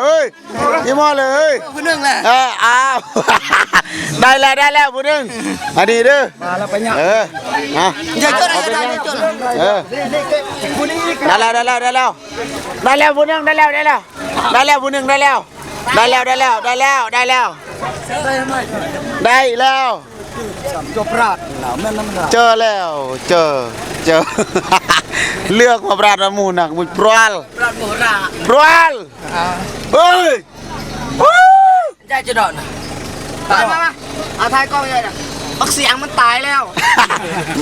ເອີຍ ອີ່ໝໍ້ເລີຍ ເອີຍ ຜູ້ໜຶ່ງແຫຼະ ເອີ ອ້າວ ໄດ້ແລ້ວ ໄດ້ແລ້ວຜູ້ໜຶ່ງ ອັນນີ້ເດີ ມາແລ້ວໄປຍາກ ເອີ ມາ ຢ່າຈົດ ຢ່າຈົດ ເອີ ໄດ້ແລ້ວ ໄດ້ແລ້ວ ໄດ້ແລ້ວ ໄດ້ແລ້ວຜູ້ໜຶ່ງ ໄດ້ແລ້ວ ໄດ້ແລ້ວ ໄດ້ແລ້ວຜູ້ໜຶ່ງ ໄດ້ແລ້ວ ໄດ້ແລ້ວ ໄດ້ແລ້ວ ໄດ້ແລ້ວ ໄດ້ແລ້ວ ໄດ້ແລ້ວ ເຈີແລ້ວ ເຈີ ເຈີ ເລືອກມາບຣາດມາໝູ່ໜັກ ໝູ່ປຣາລ ປຣາລ ເຮີ້ຍ ໄດ້ຈະດອນນະ ມາ ມາ ມາ ເອົາຖ່າຍກ້ອງໃຫຍ່ນະ ບັກສຽງມັນຕາຍແລ້ວ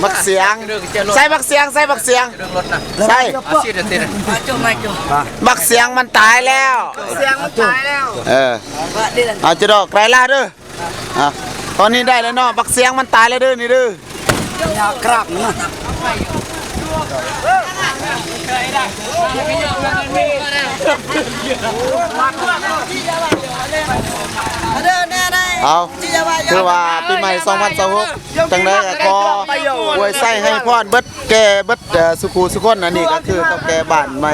ບັກສຽງ ໃສ່ບັກສຽງ ໃສ່ບັກສຽງ ໃສ່ ມາຈຸມາຈຸ ບັກສຽງມັນຕາຍແລ້ວ ບັກສຽງມັນຕາຍແລ້ວ ເອີ ເອົາຈະດອກໄກລາເດີ ອ່ະ ຕອນນີ້ໄດ້ແລ້ວເນາະ ບັກສຽງມັນຕາຍແລ້ວເດີ ນີ້ເດີ ຍາກຣາບນະ ເອົາ ຖືວ່າປີໃໝ່ສອງພັນຊາວຫົກ ຈັ່ງໃດກໍຂໍອວຍໄຊໃຫ້ພອນເບິດ ແກ່ເບິດ ເອີ ສູ່ຄູ່ສູ່ຄົນ ອັນນີ້ກໍຄືເຖົ້າແກ່ບ້ານໃໝ່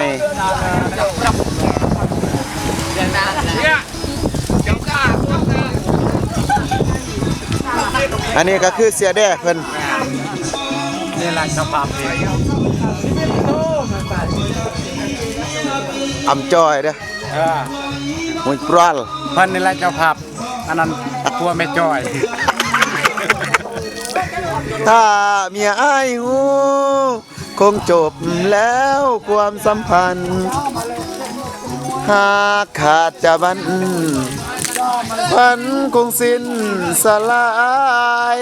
ອັນນີ້ກໍຄືເສຍແດ່ເພິ່ນ ນີ້ລະເຈົ້າພາບເອງ ອຳຈອຍເດີ ເອີ ມຸຍປຣອລ ເພິ່ນນີ້ລະເຈົ້າພາບ ອັນນັ້ນຜົວແມ່ຈ້ອຍ ຖ້າເມຍອ້າຍຮູ້ ຄົງຈົບແລ້ວຄວາມສຳພັນ ຫາກຂາດຈາກບັ້ນ ພັນຄົງສິ້ນສະລາຍ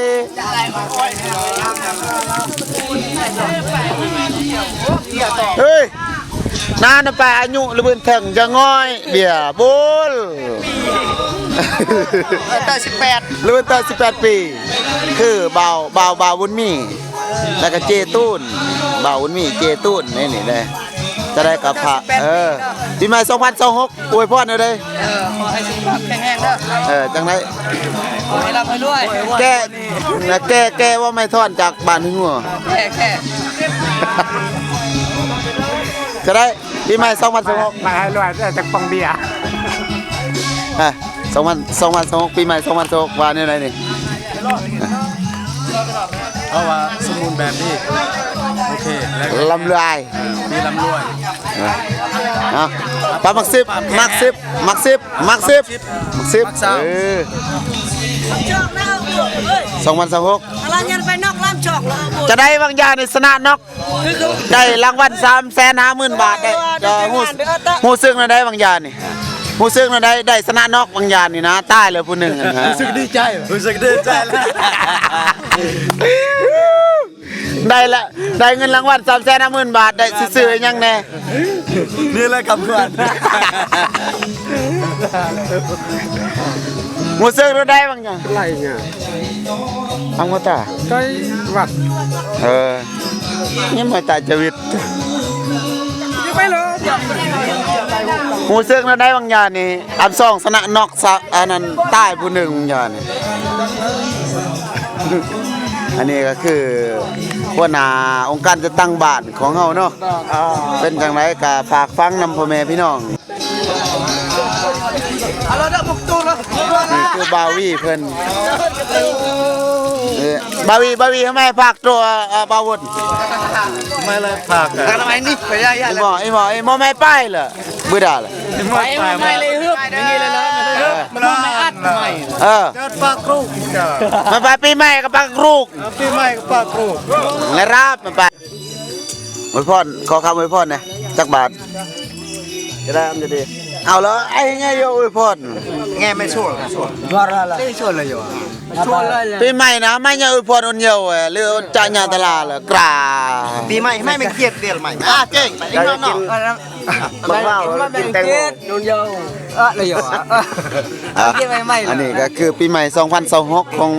ເຮີ້ຍ ນານໄປອາຍຸລະເບີນເຖິງຈະງ່ອຍ ເບຍໂບລ ເອີ ແຕ່ສິບແປດ ລະເບີນແຕ່ສິບແປດປີ ຄືບ່າວ ບ່າວ ບ່າວບຸນມີ ແລ້ວກໍເຈຕູນ ບ່າວບຸນມີ ເຈຕູນ ນີ້ ນີ້ເດ້ ຈະໄດ້ກັບພະ ເອີ ປີໃໝ່ສອງພັນຊາວຫົກ ອວຍພອນແນວໃດ? ເອີ ຂໍໃຫ້ສຸຂະພາບແຂງແຮງເດີ ເອີ ຈັ່ງໃດ ໃຫ້ລ່ຳໃຫ້ລວຍ ແກ່ ແກ່ ແກ່ເວົ້າໄມ້ທ່ອນຈາກບ້ານຫຶງຫົວ ແກ່ ແກ່ ຈະໄດ້ ປີໃໝ່ສອງພັນຊາວຫົກ ໃຫ້ລວຍ ແຕ່ຈັກປ່ອງເບຍ ອ່ະ ສອງພັນ ສອງພັນຊາວຫົກ ປີໃໝ່ສອງພັນຊາວຫົກ ວ່າແນວໃດນີ້? ເພາະວ່າສົມບູນແບບນີ້ ໂອເຄ ແລ້ວ ລຳລວຍ ເອີ ມີລຳລວຍ ເອົາ ປາໝາກສິບ ໝາກສິບ ໝາກສິບ ໝາກສິບ ໝາກສິບ ເອີ ສອງພັນຊາວຫົກ ຈະໄດ້ບາງຢ່າງນີ້ຊະນະນອກ ໄດ້ລາງວັນສາມແສນຫ້າໝື່ນບາດ ໄດ້ ຮູ້ ຮູ້ສຶກແນວໃດບາງຢ່າງນີ້? ຮູ້ສຶກແນວໃດ ໄດ້ຊະນະນອກບາງຢ່າງນີ້ນະ ຕາຍແລ້ວຜູ້ໜຶ່ງຫັ້ນນະ ຮູ້ສຶກດີໃຈ ຮູ້ສຶກດີໃຈ ໄດ້ລະ ໄດ້ເງິນລາງວັນສາມແສນຫ້າໝື່ນບາດ ໄດ້ຊື້ຫຍັງແດ່? ນີ້ແຫຼະຄຳຂວັນ ຮູ້ສຶກແນວໃດບາງຢ່າງ? ໄລ່ຫຍັງ? ອັງມາຕາ ໄກ່ວັດ ເອີ ຍັງມາຕາຈະວິດ ໄປເລີຍ ຮູ້ສຶກແນວໃດບາງຢ່າງນີ້? ອັນສອງຊະນະນອກ ສະ ອັນນັ້ນຕາຍຜູ້ໜຶ່ງບາງຢ່າງນີ້ ອັນນີ້ກໍຄືຫົວໜ້າອົງການຈັດຕັ້ງບ້ານຂອງເຮົາເນາະ ເປັນຈັ່ງໃດກໍຝາກຟັງນຳພໍ່ແມ່ພີ່ນ້ອງ. ນີ້ຄືບ່າວວີເພິ່ນ ເອີ ບ່າວວີ ບ່າວວີ ທຳໄມພາກໂຕ ເອີ ບ່າວວຸນ ໄມ້ລະພາກ ອີ່ໝໍ້ ອີ່ໝໍ້ ອີ່ໝໍ້ໄມ້ໄປລະ ບຶດາລະ ໄມ້ໄປ ໄມ້ເລີຍຮຶບ ນີ້ເລີຍ ເອີ ເຈີປາກຮູກ ມາໄປປີໃໝ່ກັບປາກຮູກ ເອີ ປີໃໝ່ກັບປາກຮູກ ແລະລາບມາໄປ. ອວຍພອນ ຂໍຄຳອວຍພອນແດ່ ຈັກບາດ ຈະໄດ້ອັນດີໆ ເອົາລະ ໄອ້ແງ່ຢາອວຍພອນ ແງ່ໄມ້ຊວນ ຊວນລະ ປີໃໝ່ນະ ໄມ້ຢາອວຍພອນອົນເຍົາ ຫຼືຈະຍາຕະລາລະ ກຣາ ປີໃໝ່ ໄມ້ແມ່ງກຽດ ເດລໃໝ່ ອາ ເກັ່ງ ອີກໜ້ອຍເນາະ ບັກເວົ້າ ກິນແຕງໂມ ໂດນເຍົາ ເອີ ລະຢອກ ເອີ ເອີ ເກັບໄວ້ໃໝ່ ອັນນີ້ກໍຄືປີໃໝ່ສອງພັນຊາວຫົກຂອງ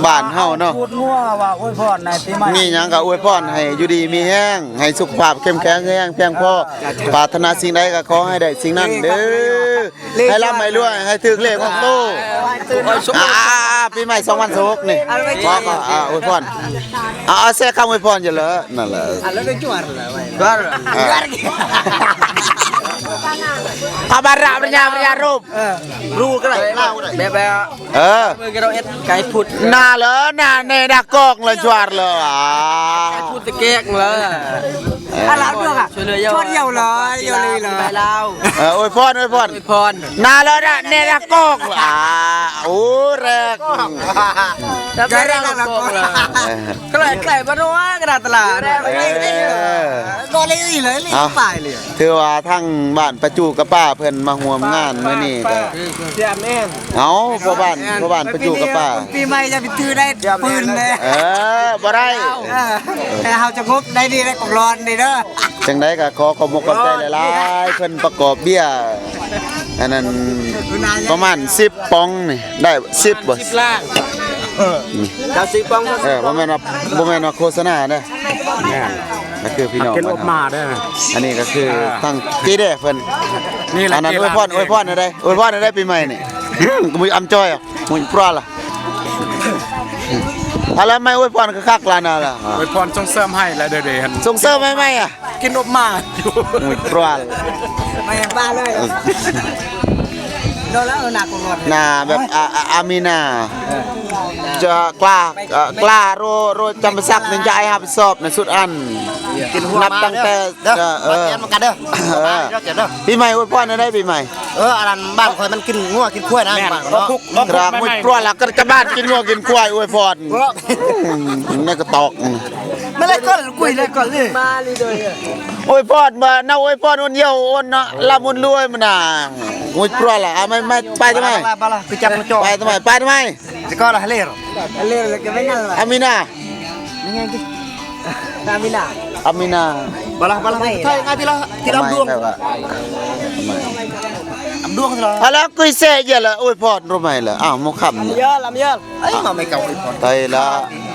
ບ້ານເຮົາເນາະ. ພູດງົວວ່າອວຍພອນໃນປີໃໝ່ ມີຫຍັງກໍອວຍພອນໃຫ້ຢູ່ດີມີແຮງ ໃຫ້ສຸຂະພາບເຂັ້ມແຂງ ແຮງພຽງພໍ ເອີ ປາດຖະໜາສິ່ງໃດກໍຂໍໃຫ້ໄດ້ສິ່ງນັ້ນເດີ. ໃຫ້ລ່ຳໃຫ້ລວຍ ໃຫ້ຖືກເລກອອກໂຕ. ໂອ້ຍ ອ່າ ປີໃໝ່ສອງພັນຊາວຫົກນີ້ ຂໍ ຂໍ ອ່າ ອວຍພອນ ອ່າ ເອົາແຊະຄຳອວຍພອນຢູ່ເລີ ນັ້ນແຫຼະ ອ່າ ແລ້ວໄດ້ຈວດເລີ ຈວດ ອ່າ ພະບາລະປະຍາ ປະຍາຮູບ ເອີ ຮູ້ກໍໄດ້ ລາວກໍໄດ້ ແບບ ແບບ ເອີ ເບິ່ງກັນເຮົາເຮັດໄກ່ພຸດ ໜ້າເລີ ໜ້າແນ່ ໜ້າກອງເລີ ຈວດເລີ ອ່າ ໄກ່ພຸດຕະແກກເລີ. ອ່າ ລາວດ້ວຍອ່ະ ຊ່ວຍເຫຼືອເຍົາ ຊ່ວຍເຍົາເລີຍ ເຍົາເລີຍ ໃບລາວ ເອີ ອວຍພອນ ອວຍພອນ ອວຍພອນ ນາເລີນະ ເນລະກອກ ອ່າ ໂອ້ ແລກ ໄດ້ລະກອກ ເອີ ໃກ້ໆ ບ້ານໂນວາ ກະດາດຕະຫຼາດ ເອີ ກໍເລີຍເລີຍ ເອົາ ໄປເລີຍ ຖືວ່າທາງບ້ານປະຈູກະປາເພິ່ນມາຮ່ວມງານມື້ນີ້ກໍ ເອົາ ພໍ່ບ້ານ ພໍ່ບ້ານປະຈູກະປາ ປີໃໝ່ຢ່າໄປຖືໄດ້ປືນເດ້ ເອີ ບໍ່ໄດ້ ເອີ ແຕ່ເຮົາສະຫງົບໄດ້ດີ ໄດ້ກອງລອນນີ້ເດີ ຈັ່ງໃດກໍຂໍຂອບອົກຂອບໃຈຫຼາຍໆ ເພິ່ນປະກອບເບຍ ອັນນັ້ນ ປະມານສິບປ໋ອງນີ້ ໄດ້ສິບບໍ່ ສິບລ້ານ ເອີ ເຈົ້າສິບປ໋ອງ ເອີ ບໍ່ແມ່ນວ່າ ບໍ່ແມ່ນວ່າໂຄສະນາເດີ ແມ່ນ ກໍຄືພີ່ນ້ອງ ກິນອົບມາເດີ ອັນນີ້ກໍຄື ອ່າ ທາງເຈແດເພິ່ນ ນີ້ແຫຼະ ອັນນັ້ນ ເຈ ອວຍພອນ ອວຍພອນແນວໃດ ອວຍພອນແນວໃດປີໃໝ່ນີ້ ກໍບໍ່ອຳຈອຍ ມຸຍປຣາລະ ອາລະໄມອວຍພອນຄັກໆລະນະລະ ອວຍພອນສົ່ງເສີມໃຫ້ລະເດີເດຫັ້ນ ສົ່ງເສີມໃຫ້ໃໝ່ອະ ກິນອົບມາ ມຸຍປຣາລະ ໄປບ້ານເລີຍ ໂດນແລ້ວໜັກກວ່າ ໜ້າແບບ ອາ ອາ ອາມີນາ ຈະກລ້າ ເອີ ກລ້າໂຣ ໂຣຈຳປາສັກ ນີ້ຈະໃຫ້ຮັບຜິດຊອບໃນສຸດອັນ ນັບຕັ້ງແຕ່ ເດີ ເອີ ມາແຕ່ນຳກັນເດີ ເອີ ປີໃໝ່ອວຍພອນແນວໃດປີໃໝ່ ເອີ ອັນນັ້ນບ້ານຂ້ອຍມັນກິນງົວກິນຄວາຍນະ ແມ່ນ ບ້ານເນາະ ກະລາກມຸດກວ່າລະກະຈະບ້ານກິນງົວກິນຄວາຍອວຍພອນ ໃນກະຕອກ ມາເລີຍກ່ອນ ກຸຍເລີຍກ່ອນເລີຍ ມາເລີຍ ອວຍພອນມານະ ອວຍພອນອົນຢຽວອົນນະ ລຳອົນລວຍມານະ ມຸດກວ່າລະ ເອົາໄມ້ ໄມ້ ໄປທຳໄມ ບາລະ ໄປທຳໄມ ໄປທຳໄມ ແຕ່ກໍລະເລີຍ ເລີຍກະໄປນັ້ນລະ ອາມີນາ ນີ້ໄງຕິ ອາມີນາ ອາມີນາ ບາລະ ບາລະ ໄທງາຍທີລະ ທີລະດວງ ອາລະ ກຸຍເຊຍລະ ອວຍພອນໂຣໄມລະ ອ້າວ ໝໍຄຳ ລຳເຢີ ລຳເຢີ ເອີຍ ມາໄມເກົ່າ ໄຕລະ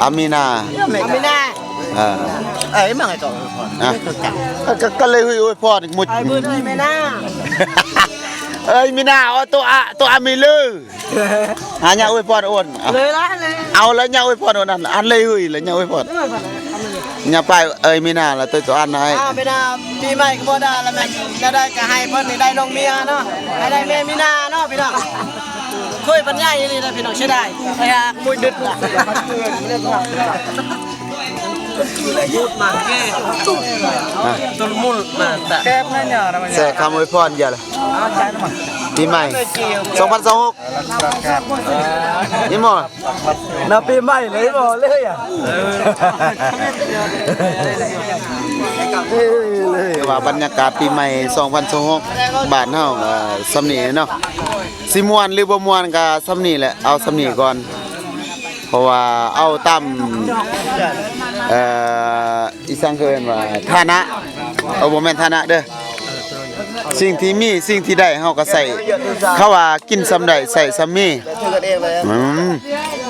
ອາມີນາ ອາມີນາ ເອີ ເອີຍ ມາໄງເກົ່າ ອະ ກະ ກະເລີຍອວຍພອນໝົດ ເອີຍ ມີນາ ເອີຍ ມີນາ ໂອ ໂຕອະ ໂຕອາມີເລີ ຫາຍາອວຍພອນໂອນ ເລີຍລະ ເລີຍ ເອົາລະຍາອວຍພອນໂອນ ອັນ ອັນເລີຍເຮີຍລະຍາອວຍພອນ ຍາປາຍ ເອີຍ ມີນາລະ ໂຕ ໂຕອານນາຍ ອ່າ ເວລາປີໃໝ່ກໍບໍ່ໄດ້ລະແມ່ນ ແນວໃດກໍໃຫ້ເພິ່ນນີ້ໄດ້ນ້ອງເມຍເນາະ ໃຫ້ໄດ້ແມ່ມີນາເນາະພີ່ນ້ອງ ຄຸຍປັນໃຫຍ່ອີ່ຫຼີນະພີ່ນ້ອງ ເສຍດາຍ ຢາກມຸຍດຶດ ແຊະຄຳອວຍພອນຢ່າລະ ປີໃໝ່ ສອງພັນຊາວຫົກ ອີ່ໝໍ ນະປີໃໝ່ເລີຍບໍ່ເລີຍອະ ເອີ ຖືວ່າບັນຍາກາດປີໃໝ່ສອງພັນຊາວຫົກ ບ້ານເຮົາກໍສ່ຳນີ້ເນາະ ຊິມ່ວນຫຼືບໍ່ມ່ວນກໍສ່ຳນີ້ແຫຼະ ເອົາສ່ຳນີ້ກ່ອນ ເພາະວ່າເອົາຕາມ ເອີ ອີ່ສັງເຂົາເອີ້ນວ່າຖານະ ເອີ ບໍ່ແມ່ນຖານະເດີ ສິ່ງທີ່ມີ ສິ່ງທີ່ໄດ້ເຮົາກໍໃຊ້ ເຂົາວ່າກິນສ່ຳໃດໃຊ້ສ່ຳມີ ອືມ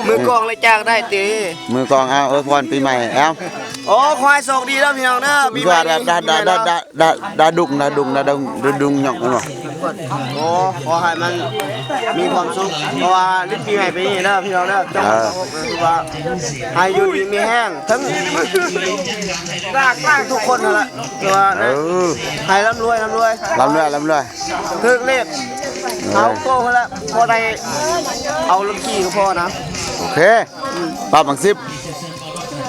ມືກອງລະຈາກໄດ້ຕິ ມືກອງ ເອົາ ອວຍພອນປີໃໝ່ ເອົາ ໂອ້ ຂໍໃຫ້ໂຊກດີເດີພີ່ນ້ອງເດີ ປີໃໝ່ນີ້ ດາ ດາ ດາ ດາ ດາດຸງ ດາດຸງ ດາດຸງ ດາດຸງຫຍັງເນາະ ໂອ້ ຂໍໃຫ້ມັນມີຄວາມສຸກ ເພາະວ່າຫຼິ້ນປີໃໝ່ປີນີ້ເດີພີ່ນ້ອງເດີ ເອີ ຄືວ່າໃຫ້ຢູ່ດີມີແຮງ ທັງທຸກຄົນຫັ້ນລະ ຄືວ່າ ເອີ ໃຫ້ລ່ຳລວຍ ລ່ຳລວຍ ລ່ຳລວຍ ລ່ຳລວຍ ຖືກເລກ ເອີ ເອົາໂຕຫັ້ນລະ ພໍໄດ້ເອົາລົດຂີ່ກໍພໍນະ ໂອເຄ ອືມ ປາບບັງສິບ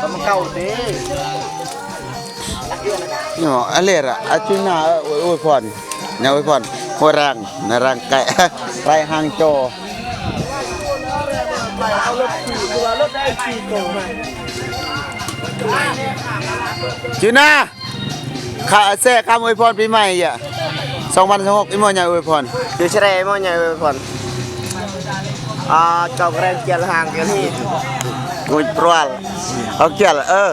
ປາບບັງເກົ້າຕິ ເນາະ ອາເລດອະ ອາຈິນນາ ອວຍ ອວຍພອນ ຍາອວຍພອນ ໂຮແຮງ ນາແຮງໄກ່ ໄລຫາງໂຈ ຈິນນາ ຂະ ແຊະຄຳອວຍພອນປີໃໝ່ ສອງພັນຊາວຫົກ ອີ່ໝໍໃຫຍ່ອວຍພອນ ຢູ່ຊະແດ ໝໍໃຫຍ່ອວຍພອນ ອ່າ ເຈົ້າກະແລງກຽນຫາງກຽນຮີ ໂອ້ຍ ປຣວລ ເອົາກຽນ ເອີ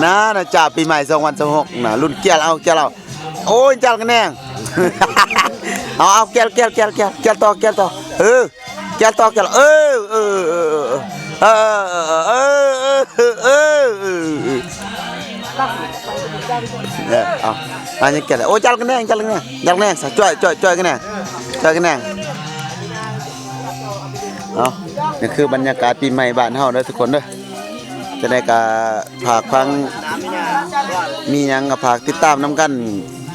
ນາ ນາຈາ ປີໃໝ່ສອງພັນຊາວຫົກນະ ລຸ້ນກຽນເອົາ ກຽນເອົາ ໂອ້ຍ ຈັນກະແນງ ເອົາ ເອົາ ແກ່ວ ແກ່ວ ແກ່ວ ແກ່ວ ແກ່ວຕໍ່ ແກ່ວຕໍ່ ເອີ ແກ່ວຕໍ່ ແກ່ວ ເອີ ເອີ ເອີ ເອີ ເອີ ເອີ ເອົາ ມາຍັງແກ່ວ ໂອ້ ຈັດກັນແດ່ ຈັດກັນແດ່ ຈັດກັນແດ່ ຊ່ວຍ ຊ່ວຍ ຊ່ວຍກັນແດ່ ຊ່ວຍກັນແດ່ ເອົາ ນີ້ຄືບັນຍາກາດປີໃໝ່ບ້ານເຮົາເດີທຸກຄົນເດີ ຈັ່ງໃດກໍ ຝາກຟັງ ມີຫຍັງກໍຝາກຕິດຕາມນຳກັນ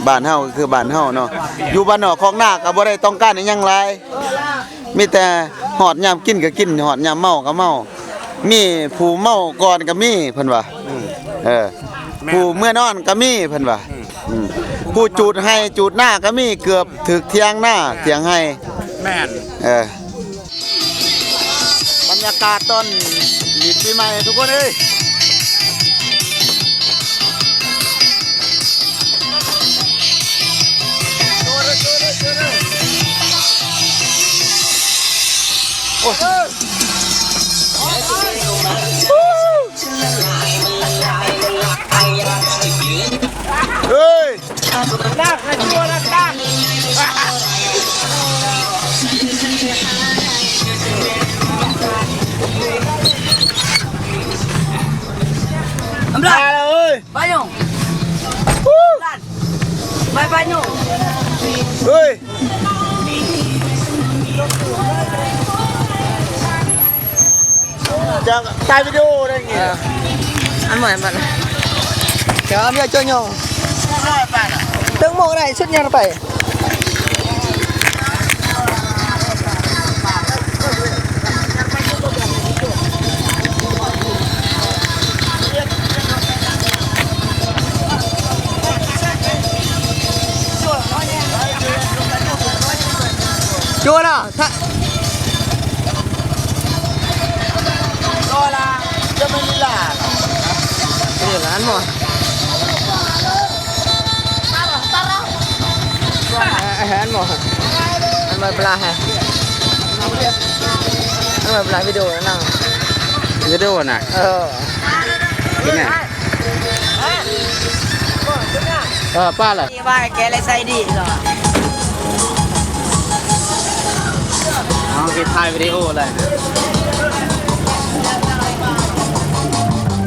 ບ້ານເຮົາກໍຄືບ້ານເຮົາເນາະ ຢູ່ບ້ານນອກຄອກນາກໍບໍ່ໄດ້ຕ້ອງການອີ່ຫຍັງຫຼາຍ ມີແຕ່ຮອດຍາມກິນກໍກິນ ຮອດຍາມເມົາກໍເມົາ ມີຜູ້ເມົາກ່ອນກໍມີເພິ່ນວ່າ ອືມ ເອີ ແມ່ນ ຜູ້ເມືອນອນກໍມີເພິ່ນວ່າ ອືມ ອືມ ຜູ້ຈູດໄຮ່ຈູດນາກໍມີ ເກືອບຖືກຖຽງນາຖຽງໄຮ່ ແມ່ນ ເອີ. ບັນຍາກາດຕອນຫຼິ້ນປີໃໝ່ທຸກຄົນເອີຍ ໂອ້ຍ ເຮີ້ຍ Amran. Amran. Bye, Bye, Bye. Oi. ຈະຖ່າຍວິດີໂອໄດ້ໄງ? ເອີ ອັນໃໝ່ບັດ ຈະເອົາເມຍເຈົ້າຫຍໍ້ ເຖິງໝໍ້ໄດ້ ຊຸດຫຍັງໄປ. ໂຈລະ ເອີ ອັນໝໍ້ ເອີ ອັນໝໍ້ປະຫຼາດ ອັນໝໍ້ປະຫຼາດ ວິດີໂອນັ້ນ ວິດີໂອນະ ເອີ ເປັນຫຍັງ? ເອີ ປ້າລະ ວ່າແກເລີຍໃສ່ດີເນາະ ເຮົາເຮັດຖ່າຍວິດີໂອເລີຍ.